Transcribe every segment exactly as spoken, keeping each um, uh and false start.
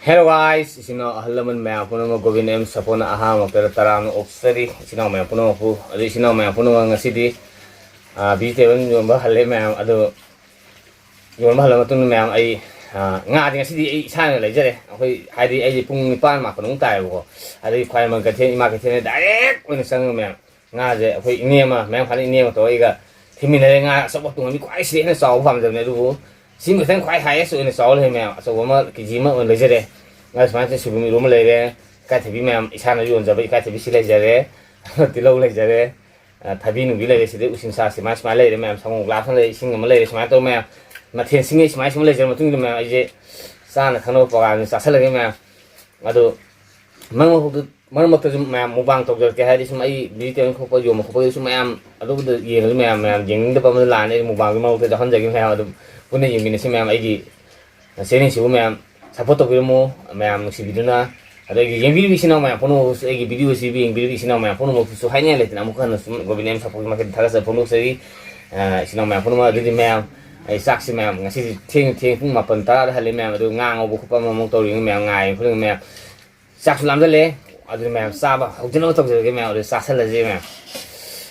Hello guys, ꯏꯆꯤꯟ ꯏꯅꯥꯎ ꯑꯍꯜ ꯂꯃꯟ ꯃꯌꯥꯝ ꯄꯨꯝꯅꯃꯛ, ꯒꯣꯕꯤꯟ ꯑꯦꯝ ꯁꯥꯄꯣꯟꯅ ꯑꯍꯥꯟꯕ ꯃꯛꯇꯗ ꯇꯔꯥꯝꯅ ꯑꯣꯛꯆꯔꯤ꯫ ꯏꯆꯤꯟ ꯏꯅꯥꯎ ꯃꯌꯥꯝ ꯄꯨꯝꯅꯃꯛꯄꯨ, ꯑꯗꯨ ꯏꯆꯤꯟ ꯏꯅꯥꯎ ꯃꯌꯥꯝ ꯄꯨꯝꯅꯃꯛ ꯉꯁꯤꯗꯤ, ꯑ, vegetable ꯌꯣꯟꯕ ꯍꯜꯂꯦ ꯃꯌꯥꯝ꯫ ꯑꯗꯨ ꯌꯣꯟꯕ ꯍꯜꯂ ꯃꯇꯨꯡꯗ ꯃꯌꯥꯝ ꯑꯩ, ꯑ, ꯉꯥꯗꯤ ꯉꯁꯤꯗꯤ ꯑꯩ ꯏꯁꯥꯅ ꯂꯩꯖꯔꯦ꯫ ꯑꯩꯈꯣꯏ ꯍꯥꯏꯗꯤ ꯑꯩꯗꯤ ꯄꯨꯡ ꯅꯤꯄꯥꯟ ꯃꯥꯄꯟꯃꯨꯛ ꯇꯥꯏꯌꯦꯕꯀꯣ꯫ ꯑꯗꯒꯤ ꯈ꯭ꯋꯥꯏꯔꯝꯕꯟ ꯀꯩꯊꯦꯜ, ꯏꯃꯥ ꯀꯩꯊꯦꯜꯗ direct ꯑꯣꯏꯅ ꯆꯪꯉꯒ ꯃꯌꯥꯝ ꯉꯥꯁꯦ ꯑꯩꯈꯣꯏ ꯏꯅꯦ ꯑꯃ, ꯃꯌꯥꯝ ꯐꯥꯅ ꯏꯅꯦ ꯑꯃ ꯇꯧꯔꯒ ꯑꯩꯒ ꯊꯤꯃꯤꯟꯅꯔꯦ꯫ ꯉꯥ ꯑꯆꯧꯕ ꯇꯨꯡꯍꯟꯕꯤ ꯈ꯭ꯋꯥꯏ ꯁꯤꯗ ꯍꯦꯟꯅ ꯆꯥꯎꯕ ꯄꯥꯝꯖꯕꯅꯦ, ꯑꯗꯨꯕꯨ ꯁꯤꯃ ꯈꯤꯇꯪ ꯈ꯭ꯋꯥꯏ highest ꯑꯣꯏꯅ ꯆꯥꯎ ꯂꯩꯔꯦ ꯃꯌꯥꯝ꯫ ꯑꯆꯧꯕ ꯑꯃ ꯀꯦ ꯖꯤ ꯑꯃ ꯑꯣꯏꯅ ꯂꯩꯖꯔꯦ꯫ ꯉꯥ ꯁꯨꯃꯥꯏꯅ ꯇꯧ ꯁꯣꯏꯕꯨꯝ ꯏꯔꯣꯝꯕ ꯂꯩꯔꯦ, ꯏꯀꯥꯏꯊꯕꯤ ꯃꯌꯥꯝ ꯏꯁꯥꯅ ꯌꯣꯟꯖꯕ ꯏꯀꯥꯏꯊꯕꯤ ꯁꯤ ꯂꯩꯖꯔꯦ, ꯇꯤꯜꯍꯧ ꯂꯩꯖꯔꯦ, ꯑ, ꯊꯕꯤ ꯅꯨꯡꯕꯤ ꯂꯩꯔꯦ꯫ ꯁꯤꯗꯩ ꯎꯁꯤꯟꯁꯥ ꯁꯨꯃꯥꯏ ꯁꯨꯃꯥꯏꯅ ꯂꯩꯔꯦ ꯃꯌꯥꯝ꯫ ꯁꯪꯒꯣꯝ glass ꯑꯃ ꯂꯩꯔꯦ, ꯏꯁꯤꯡ ꯑꯃ ꯂꯩꯔꯦ꯫ ꯁꯨꯃꯥꯏꯅ ꯇꯧ ꯃꯌꯥꯝ, ꯃꯊꯦꯜꯁꯤꯡꯉꯩ ꯁꯨꯃꯥꯏ ꯁꯨꯝ ꯂꯩꯖꯔ ꯃꯇꯨꯡꯗ ꯃꯌꯥꯝ ꯑꯩꯁꯦ ꯆꯥꯅ ꯊꯛꯅꯕ ꯄ꯭ꯔꯣꯒꯥꯝꯁꯦ ꯆꯥꯁꯤꯜꯂꯒꯦ ꯃꯌꯥꯝ꯫ ꯑꯗꯣ ꯃꯔꯛ ꯃꯔꯛꯇ, ꯃꯔꯛ ꯃꯔꯛꯇꯁꯨ ꯃꯌꯥꯝ mukbang ꯇꯧꯖꯔꯛꯀꯦ꯫ ꯍꯥꯏꯗꯤ ꯁꯨꯝ ꯑꯩ vegetable ꯈꯣꯠꯄ ꯌꯣꯟꯕ ꯈꯣꯠꯄꯒꯤ ꯁꯨꯝ ꯃꯌꯥꯝ ꯑꯗꯨꯗ ꯌꯦꯡꯉꯁꯨ ꯃꯌꯥꯝ, ꯃꯌꯥꯝ ꯌꯦꯡꯅꯤꯡꯗꯕ ꯑꯃꯗ ꯂꯥꯛꯑꯅꯤ꯫ ꯑꯩ mukbangꯒꯤ ꯃꯔꯛꯇ ꯌꯥꯎꯍꯟꯖꯒꯦ ꯃꯌꯥꯝ꯫ ꯑꯗꯨꯝ ꯄꯨꯟꯅ ꯌꯦꯡꯃꯤꯟꯅꯁꯤ ꯃꯌꯥꯝ꯫ ꯑꯩꯒꯤ channelꯁꯤꯕꯨ ꯃꯌꯥꯝ support ꯇꯧꯕꯤꯔꯝꯃꯨ ꯃꯌꯥꯝ ꯅꯨꯡꯁꯤꯕꯤꯗꯨꯅ꯫ ꯑꯗꯒꯤ ꯌꯦꯡꯕꯤꯔꯤꯕ ꯏꯆꯤꯟ ꯏꯅꯥꯎ ꯃꯌꯥꯝ ꯄꯨꯝꯅꯃꯛꯁꯨ, ꯑꯩꯒꯤ videoꯁꯤꯕꯨ ꯌꯦꯡꯕꯤꯔꯤꯕ ꯏꯆꯤꯟ ꯏꯅꯥꯎ ꯃꯌꯥꯝ ꯄꯨꯝꯅꯃꯛꯇꯁꯨ ꯍꯥꯏꯅꯤꯡꯉꯥꯏ ꯂꯩꯇꯅ ꯑꯃꯨꯛ ꯍꯟꯅ ꯁꯨꯝ ꯒꯣꯕꯤꯟ ꯑꯦꯝ ꯁꯥꯄꯣꯟꯒꯤ ꯃꯥꯏꯀꯩꯗ ꯊꯥꯒꯠꯆꯕ ꯐꯣꯡꯗꯣꯛꯆꯔꯤ꯫ ꯑ, ꯏꯆꯤꯟ ꯏꯅꯥꯎ ꯃꯌꯥꯝ ꯄꯨꯝꯅꯃꯛ, ꯑꯗꯨꯗꯤ ꯃꯌꯥꯝ ꯑꯩ ꯆꯥꯛꯁꯤ ꯃꯌꯥꯝ ꯉꯁꯤꯗꯤ ꯊꯦꯡꯅ ꯊꯦꯡ ꯄꯨꯡ ꯃꯥꯄꯟ ꯇꯔꯥꯗ ꯍꯜꯂꯦ ꯃꯌꯥꯝ꯫ ꯑꯗꯨ ꯉꯥ ꯉꯧꯕ ꯈꯣꯠꯄ ꯑꯃꯃꯨꯛ ꯇꯧꯔꯤꯉꯩ ꯃꯌꯥꯝ ꯉꯥꯏꯔꯤꯕ ꯈꯨꯗꯤꯡ ꯃꯌꯥꯝ ꯆꯥꯛꯁꯨ ꯂꯥꯝꯖꯜꯂꯦ꯫ ꯑꯗꯨꯅ ꯃꯌꯥꯝ ꯆꯥꯕ ꯍꯧꯖꯅꯕ ꯇꯧꯖꯔꯒꯦ ꯃꯌꯥꯝ꯫ ꯑꯗꯨ ꯆꯥꯁꯜꯂꯁꯦ ꯃꯌꯥꯝ꯫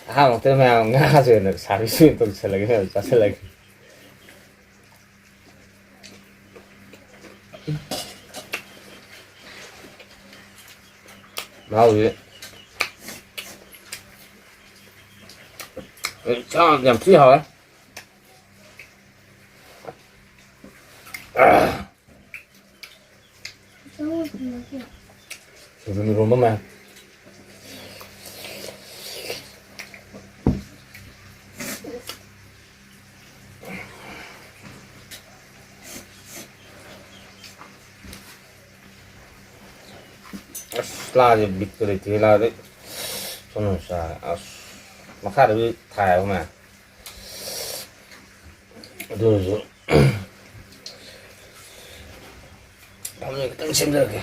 ꯑꯍꯥꯟꯕ ꯃꯛꯇꯗ ꯃꯌꯥꯝ ꯉꯥꯁꯦ ꯑꯣꯏꯅ service ꯑꯣꯏꯅ ꯇꯧꯁꯜꯂꯒꯦ ꯃꯌꯥꯝ, ꯆꯥꯁꯜꯂꯒꯦ꯫ ꯃꯍꯥꯎꯁꯦ ꯆꯥꯛ ꯌꯥꯝ ꯊꯤ ꯍꯥꯎꯋꯦ꯫ ꯁꯣꯏꯕꯨꯝ ꯏꯔꯣꯝꯕ ꯃꯌꯥꯝ꯫ ꯑꯁ, ꯂꯥꯁꯦ ꯕꯤꯠꯀ ꯂꯩꯇꯦ, ꯂꯥꯗꯤ ꯁꯣꯝꯗ ꯆꯥꯔꯦ꯫ ꯑꯁ, ꯃꯈꯥꯗꯕꯨꯗꯤ ꯊꯥꯏꯑꯕ ꯃꯌꯥꯝ꯫ ꯑꯗꯨ ꯑꯣꯏꯔꯁꯨ ꯐꯝꯃꯦ ꯈꯤꯇꯪ ꯁꯦꯝꯖꯔꯛꯀꯦ꯫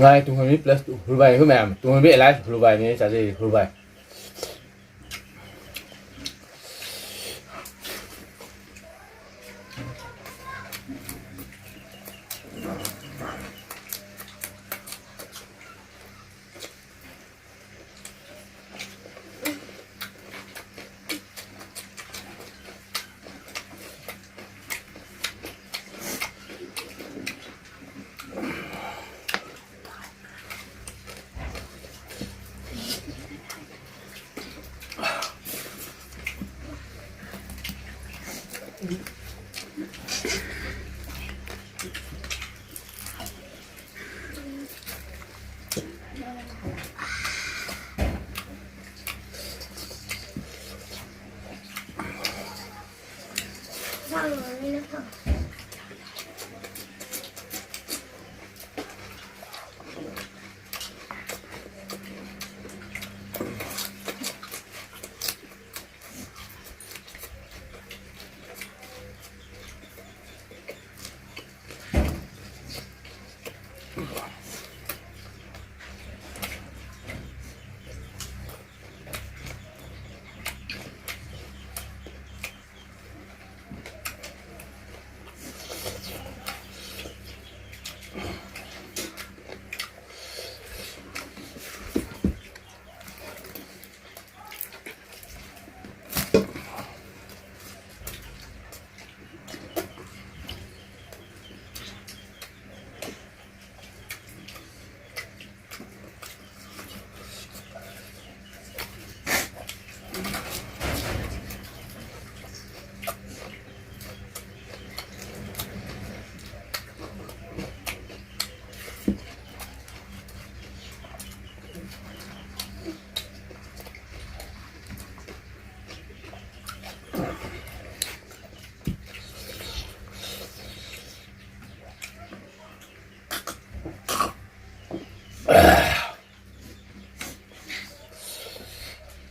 ꯉꯥꯏ ꯇꯨꯡꯍꯟꯕꯤ plus ꯍꯨꯔꯨꯕꯥꯏ, ꯑꯩꯈꯣꯏ ꯃꯌꯥꯝ ꯇꯨꯡꯍꯟꯕꯤ alive ꯍꯨꯔꯨꯕꯥꯏꯅꯦ ꯑꯩ ꯆꯥꯖꯩꯁꯦ, ꯍꯨꯔꯨꯕꯥꯏ꯫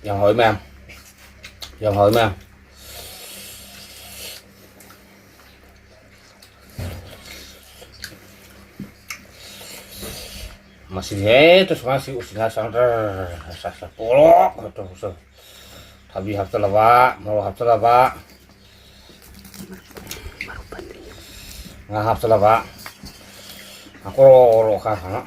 ꯌꯥꯝ ꯍꯥꯎꯋꯤ ꯃꯌꯥꯝ, ꯌꯥꯝ ꯍꯥꯎꯋꯤ ꯃꯌꯥꯝ꯫ ꯃꯁꯤꯗꯤ ꯍꯦꯛꯇ ꯁꯨꯃꯥꯏꯅ ꯁꯤ ꯎꯆꯤꯅꯥ ꯆꯪꯗ꯭ꯔ ꯄꯣꯔꯣꯛ ꯍꯦꯛꯇ ꯍꯧꯖꯤꯛ ꯊꯕꯤ ꯍꯥꯞꯆꯜꯂꯕ, ꯃꯣꯔꯣꯛ ꯍꯥꯞꯆꯜꯂꯕ, ꯉꯥ ꯍꯥꯞꯆꯜꯂꯕ, ꯀꯣꯔꯣꯛ ꯀꯣꯔꯣꯛ ꯈꯔ ꯈꯔ꯫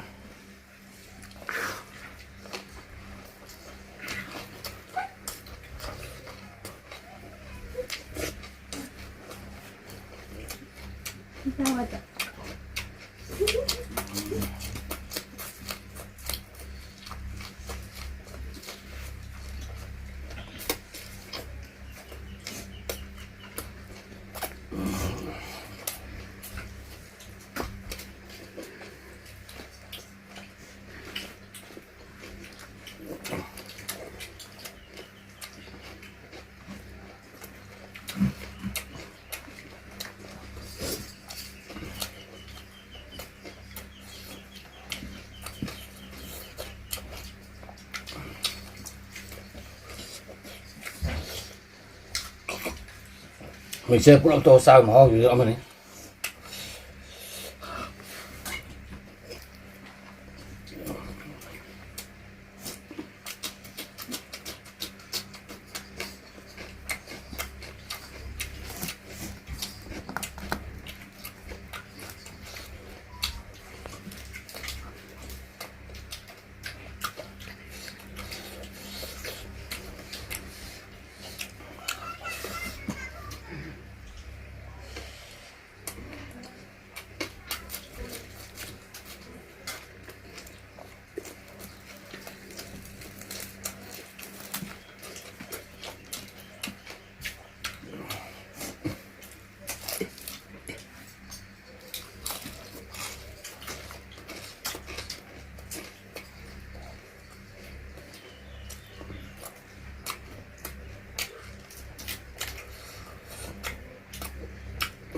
ꯃꯤꯛꯆꯔ ꯄꯨꯂꯞ ꯇꯧꯔ ꯆꯥꯕ ꯃꯍꯥꯎꯗꯨꯁꯨ ꯑꯃꯅꯤ꯫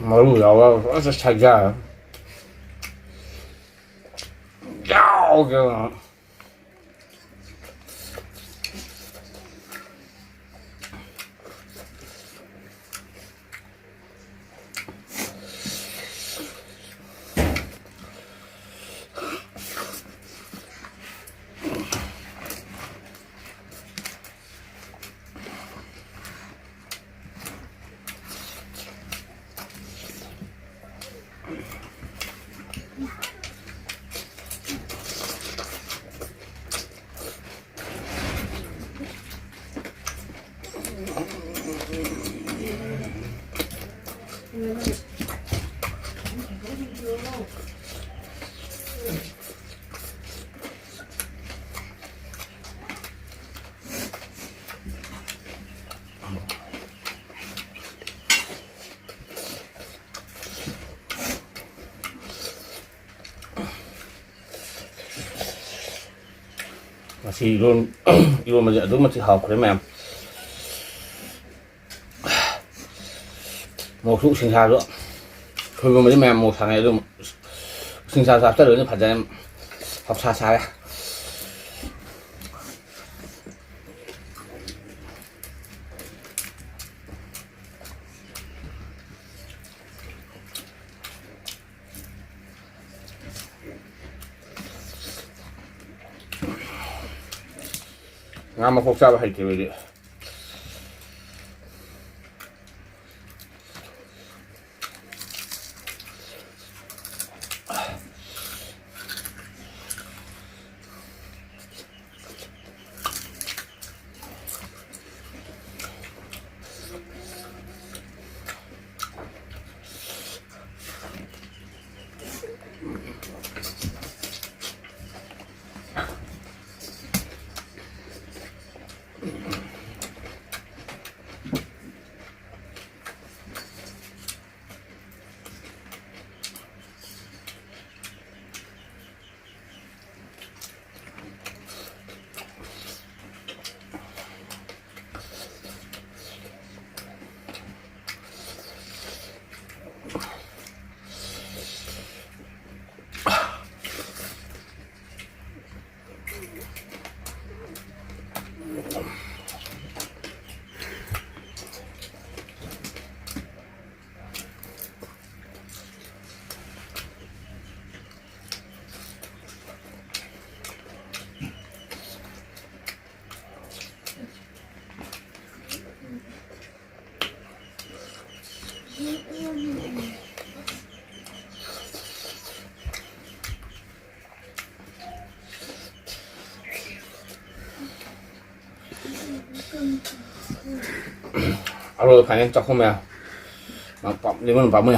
ꯃꯔꯨ ꯌꯥꯎꯔꯒ ꯐꯖꯅ ꯁꯥꯏꯖꯔꯦ꯫ ꯌꯥꯎ! ꯉꯁꯤ ꯏꯔꯣꯟ-, ꯏꯔꯣꯟꯕꯁꯦ ꯑꯗꯨꯛꯀꯤ ꯃꯇꯤꯛ ꯍꯥꯎꯈ꯭ꯔꯦ ꯃꯌꯥꯝ꯫ ꯃꯣꯔꯣꯛꯁꯨ ꯎꯁꯤꯡꯁꯥꯁꯨ ꯁꯣꯏꯕꯨꯝꯕꯗꯤ ꯃꯌꯥꯝ ꯃꯣꯔꯣꯛ ꯁꯥꯟꯅꯩ, ꯑꯗꯨꯝ ꯎꯁꯤꯡꯁꯥꯁꯨ ꯍꯥꯞꯆꯜꯂꯕꯅꯤꯅ ꯐꯖꯅ ꯐꯞꯁꯥ ꯁꯥꯔꯦ꯫ ꯉꯥ ꯃꯀꯣꯛ ꯆꯥꯕ ꯍꯩꯇꯦꯕ ꯑꯩꯗꯤ꯫ ꯑꯔꯣꯏꯕ final ꯆꯥꯛꯈꯨꯝ ꯃꯌꯥꯝ꯫ ꯃꯥ ꯄꯥꯝ-, lemon ꯄꯥꯝꯃꯨꯏ꯫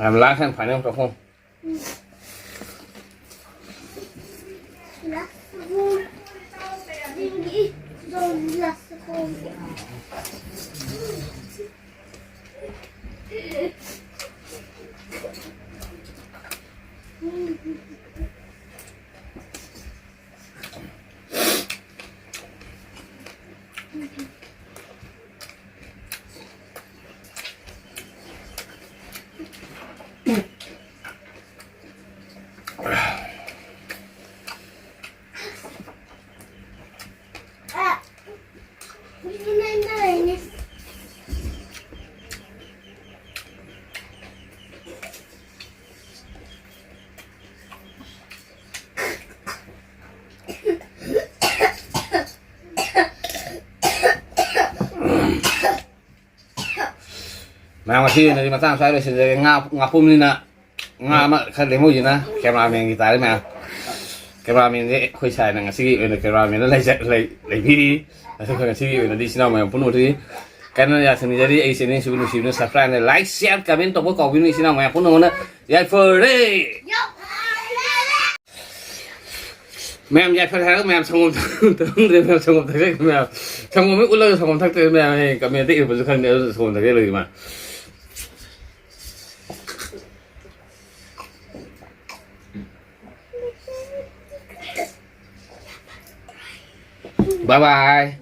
I'm laughing, finding home. ꯃꯌꯥꯝ, ꯉꯁꯤ ꯑꯣꯏꯅꯗꯤ ꯃꯇꯥꯡ ꯁ꯭ꯋꯥꯏ ꯂꯣꯏꯁꯤꯟꯖꯔꯒꯦ꯫ ꯉꯥ, ꯉꯥꯄꯨꯝꯅꯤꯅ ꯉꯥ ꯑꯃ ꯈꯔ ꯂꯦꯝꯍꯧꯁꯤꯅ ꯀꯦꯃꯦꯔꯥꯃꯦꯟꯒꯤ ꯇꯥꯔꯦ ꯃꯌꯥꯝ꯫ ꯀꯦꯃꯦꯔꯥꯃꯦꯟꯁꯦ ꯑꯩꯈꯣꯏ ꯁꯥꯏꯅ ꯉꯁꯤꯒꯤ ꯑꯣꯏꯅ ꯀꯦꯃꯦꯔꯥꯃꯦꯟꯗ ꯂꯩꯖ-, ꯂꯩ-, ꯂꯩꯕꯤꯔꯤ꯫ ꯑꯗꯨꯒ ꯉꯁꯤꯒꯤ ꯑꯣꯏꯅꯗꯤ ꯏꯆꯤꯟ ꯏꯅꯥꯎ ꯃꯌꯥꯝ ꯄꯨꯝꯅꯃꯛꯇꯒꯤ ꯀꯟꯅ ꯌꯥꯊꯪ ꯅꯤꯖꯔꯤ꯫ ꯑꯩ ꯆꯦꯅꯦꯜꯁꯤꯕꯨ ꯅꯨꯡꯁꯤꯕꯤꯅ subscribe and like, share, comment ꯇꯧꯕ ꯀꯥꯎꯕꯤꯅꯨ ꯏꯆꯤꯟ ꯏꯅꯥꯎ ꯃꯌꯥꯝ ꯄꯨꯝꯅꯃꯛꯅ꯫ ꯌꯥꯏꯐꯔꯦ! ꯃꯌꯥꯝ ꯌꯥꯏꯐꯔꯦ ꯍꯥꯏꯔꯒ ꯃꯌꯥꯝ ꯁꯪꯒꯣꯝ ꯊꯛ-, ꯊꯛꯑꯝꯗ꯭ꯔꯦ ꯃꯌꯥꯝ, ꯁꯪꯒꯣꯝ ꯊꯛꯆꯈ꯭ꯔꯦ ꯃꯌꯥꯝ꯫ ꯁꯪꯒꯣꯝ ꯍꯦꯛ ꯎꯠꯂꯒ ꯁꯪꯒꯣꯝ ꯊꯛꯇ꯭ꯔꯦ ꯃꯌꯥꯝ, ꯍꯌꯦꯡ comment ꯏꯔꯛꯄꯁꯨ ꯈꯪꯗꯦ, ꯑꯗꯨ ꯁꯪꯒꯣꯝ ꯊꯛꯆ ꯂꯩꯔꯤ ꯃꯥ꯫ Bye bye.